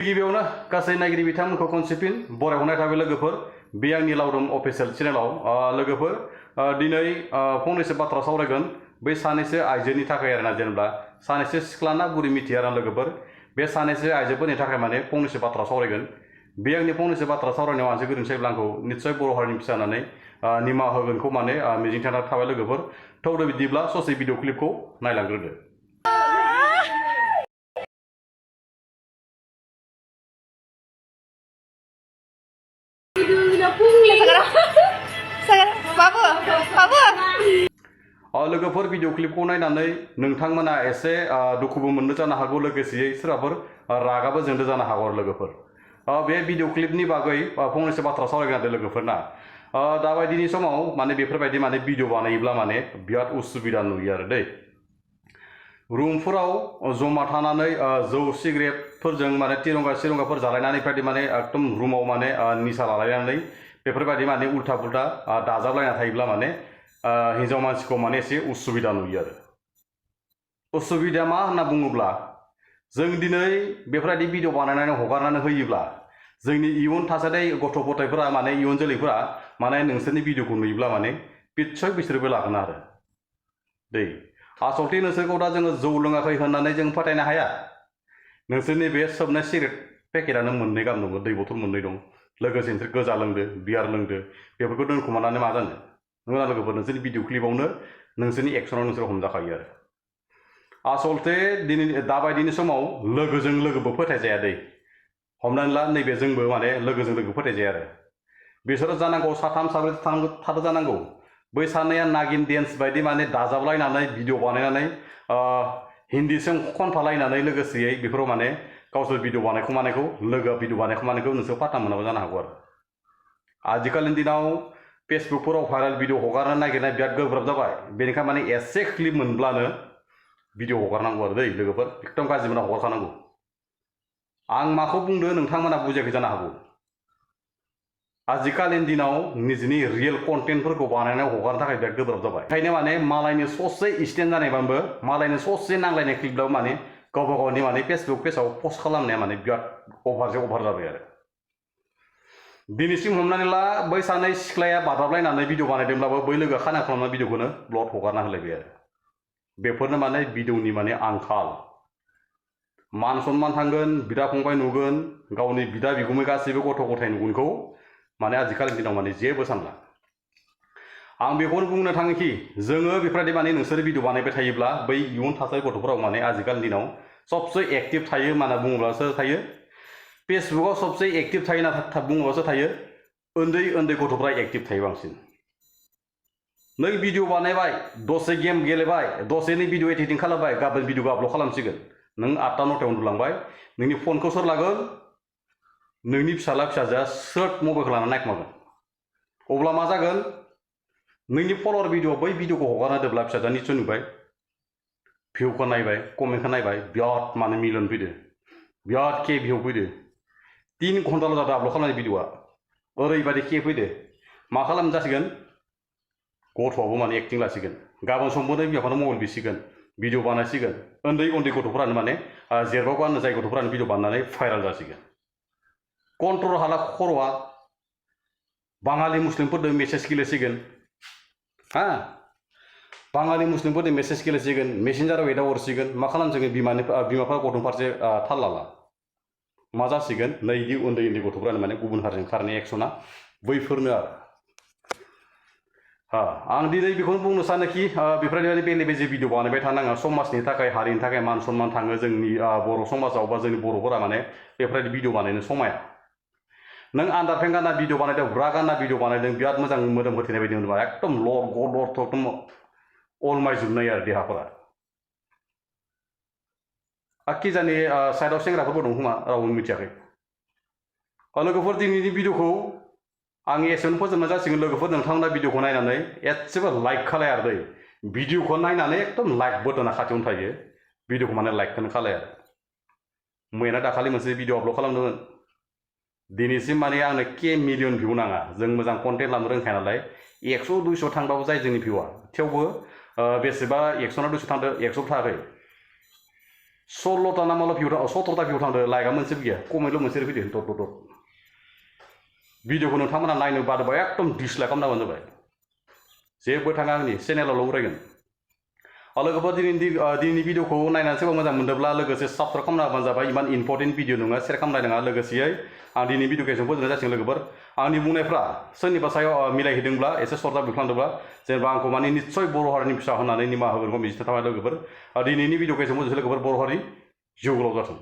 गिबियावनो गासै नायगिरि बिथांमोनखौ खनसेफिन बरायहरनाय थाबाय लोगोफोर बे आंनि लावदुम अफिसियेल चेनेलाव लोगोफोर दिनै फंनैसो बाथ्रा सावरायगोन बै सानैसो आइजोनि थाखाय आरोना जेनेबा सानैसो सिख्लाना बुरि मिथिया आरो लोगोफोर बे सानैसो आइजोफोरनि थाखाय माने फंनैसो बाथ्रा सावरायगोन बे आंनि फंनैसो बाथ्रा सावरायनायाव आंसो गोरोन्थि जायोब्ला आंखौ निस्सय बर' हारिनि फिसा होननानै निमाहा होगोनखौ माने मिजिंथिना थाबाय लोगोफोर थौदो बिदिब्ला ससे भिडिअ क्लिपखौ नायलांग्रोदो। लोगोफोर भिडिअ क्लिपखौ नायनानै नोंथांमोना एसे दुखुबो मोननो जानो हागौ लोगोसेयै सोरबाफोर रागाबो जोंदो जानो हागौ लोगोफोर बे भिडिअ क्लिपनि बागै फंनैसो बाथ्रा सावरायगोन आरो लोगोफोरना दाबायदिनि समाव माने बेफोरबायदि माने भिडिअ बानायोब्ला माने बिराद उसुबिदा नुयो आरो दै रुमफोराव जमा थानानै जौ सिगारेटफोरजों माने तिरंगाफोर जालायनानै माने एकदम रुमाव माने निसा लालायनानै बेफोरबायदि माने उल्था पुल्था दाजाबलायना थायोब्ला माने हिन्जाव मानसिखौ माने एसे उसुबिदा नुयो आरो उसुबिदा मा होनना बुङोब्ला जों दिनै बेफोरबायदि भिडिअ बानायनानै हगारनानै होयोब्ला जोंनि इयुन थासारि गथ' गथायफोरा माने इयुन जोलैफोरा माने नोंसोरनि भिडिअखौ नुयोब्ला माने निस्सय बिसोरबो लागोन आरो दै आसलथे नोंसोरखौ दा जोङो जौ लोङाखै होननानै जों फोथायनो हाया नोंसोरनि बे सोबनाय सिगारेट पेकेटानो मोननै गाहाम दङ दै बथल मोननै दं लोगोसे नोंसोर गोजा लोंदो बियार लोंदो बेफोरखौ दोनखुमानानै मा जानो नोंहा लोगोफोर नोंसोरनि भिडिअ क्लिपावनो नोंसोरनि एक्सनाव नोंसोर हमजाखायो आरो आसलथे दिनै दाबायदिनि समाव लोगोजों लोगोबो फोथायजाया दै हमनानै ला नैबे जोंबो माने लोगोजों लोगो फोथायजाया आरो बिसोरो जानांगौ साथाम साब्रै थादो जानांगौ बै सानैया नागिन डेन्स बायदि माने दाजाबलायनानै भिडिअ बानायनानै हिन्दीजों खनफालायनानै लोगोसेयै बेफोराव माने गावसोर भिडिअ बानायखौ लोगोआ भिडिअ बानायखौ नोंसोर पात्ता मोनाबो जानो हागौ आरो आजिखालिनि दिनाव फेसबुकफोराव भाइरेल भिडिअ हगारनो नागिरनाय बिराद गोब्राब जाबाय बेनिखायनो माने एसे क्लिप मोनब्लानो भिडिअ हगारनांगौ आरो दै लोगोफोर एकदम गाज्रि मोना हगारखानांगौ आं माखौ बुंदों नोंथांमोना बुजियाखै जानो हागौ आजिखालिनि दिनाव निजिनि रियेल कन्टेन्टफोरखौ बानायनानै हगारनो थाखाय बिराद गोब्राब जाबाय ओंखायनो माने मालायनि ससे स्टेन्ड जानायबाबो मालायनि ससे नांलायनाय क्लिपब्लाबो माने गावबा गावनि माने फेसबुक पेजाव पस्ट खालामनाया माने बिराद अभार जाबाय आरो दिनैसिम हमनानै ला बै सानै सिख्लाया बादाबलायनानै भिडिअ बानायदोंब्लाबो बै लोगोआ खाना खालामना भिडिअखौनो ब्लड हगारना होलायबाय आरो बेफोरनो माने भिडिअनि माने आंखाल मान सन्मान थांगोन बिदा फंबाय नुगोन गावनि बिदा बिगुमै गासैबो गथ' गथाय नुगोनखौ माने आजिखालिनि दिनाव माने जेबो सानला आं बेखौनो बुंनो थाङोखि जोङो बेफोरबायदि माने नोंसोर भिडिअ बानायबाय थायोब्ला बै इयुन थासारि गथ'फोराव माने आजिखालिनि दिनाव सबसे एक्टिभ थायो होनना बुङोब्लासो थायो फेसबुकाव सबसे एक्टिभ थायो होनना बुङोब्लासो थायो उन्दै उन्दै गथ'फ्रा एक्टिभ थायो बांसिन नों भिडिअ बानायबाय दसे गेम गेलेबाय दसेनो भिडिअ एडिटिं खालामबाय गाबोन भिडिअखौ आपल'ड खालामसिगोन नों 8टा 9टायाव उन्दुलांबाय नोंनि फनखौ सोर लागोन नोंनि फिसाला फिसाजोआ स्रोद मबाइलखौ लानानै नायखोमागोन अब्ला मा जागोन नोंनि फल'वार भिडिअ बै भिडिअखौ हगारना होदोंब्ला फिसाजोआ निस्सय नुबाय भिउखौ नायबाय कमेन्टखौ नायबाय बिराद माने मिलियन फैदो बिराद के भिउ फैदो 3 घन्टाल' जादों आपल'ड खालामनाय भिडिअआ ओरैबायदि के फैदो मा खालामनो जासिगोन गथ'आबो माने एक्टिं लासिगोन गाबोन समफोरनो बिमा बिफानो मबाइल बिसिगोन भिडिअ बानायसिगोन उन्दै गथ'फोरानो माने जेरबाव गाननो जाय गथ'फोरानो भिडिअ बानायनानै भाइरेल जासिगोन कन्ट्रल हाला खर'आ बाङालि मुस्लिमफोरजों मेसेज गेलेसिगोन बाङालि मुस्लिमफोरजों मेसेज गेलेसिगोन मेसेन्जाराव एदाव हरसिगोन मा खालामसिगोन बिमाफ्रा गथ'नि फारसे थाल लाला मा जासिगोन नैदि उन्दै गथ'फ्रानो माने गुबुन हारिजों खारनाय एक्सना बैफोरनो आरो आं दिनै बेखौनो बुंनो सानोखि बेफोरबायदि बेले बेजे भिडिअ बानायबाय थानाङा समाजनि थाखाय हारिनि थाखाय मान सन्मान थाङो जोंनि बर' समाजाव बा जोंनि बर'फोरा माने बेफोरबायदि भिडिअ बानायनो समाया नों आन्दारपेन्ट गानना भिडिअ बानायदों ब्रा गानना भिडिअ बानायदों बिराद मोजां मोदोम होथेनाय बायदि मोनबाय एकदम लर एकदम अलमायजोबनाय आरो देहाफोरा कि जानि साइडआव सेंग्राफोरबो दं खोमा रावबो मिथियाखै लोगोफोर दिनैनि भिडिअखौ आं एसेयावनो फोजोबनाय जासिगोन लोगोफोर नोंथांमोना भिडिअखौ नायनानै एसेबो लाइक खालाय आरो दै भिडिअखौ नायनानै एकदम लाइक बटना खाथियावनो थायो भिडिअखौ माने लाइकखौनो खालाय आरो मैया दाखालि मोनसे भिडिअ आपल'ड खालामदोंमोन दिनैसिम माने आंनो के मिलियन भिउ नाङा जों मोजां कन्टेन्ट लानो रोंखाया नालाय 100 200 थांबाबो जाय जोंनि भिउआ थेवबो बेसेबा 100 ना 200 थांदो 100 थाङाखै 16टा ना माला भिउ 17टा भिउ थांदो लाइकआ मोनसेबो गैया कमेन्टल' मोनसे फैदो दट भिडिअखौ नोंथांमोना नायनो बादोबा एकदम डिसलाइक खालामना होबानो जाबाय जेबो थाङा आंनि चेनेलावल' उरायगोन लोगोफोर दिनैनि भिडिअखौ नायनानै सोरबा मोजां मोनदोंब्ला लोगोसे साबस्क्राइब खालामना होबानो जाबाय इमान इम्पर्टेन्ट भिडिअ नङा शेयार खालामनाय नङा लोगोसेयै आं दिनै भिडिअखौ एसेबां फोजोबनाय जासिगोन लोगोफोर आंनि बुंनायफ्रा सोरनिबा सायाव मिलायहैदोंब्ला एसे सर्ट बुंफ्लांदोंब्ला जेनेबा आंखौ माने निस्सय बर' हारिनि फिसा होननानै निमाहा होगोनखौ मिजिंथिना थाबाय लोगोफोर दिनैनि भिडिअखौ एसेबां फोजोबसै लोगोफोर बर' हारि जिउ गोलाव जाथों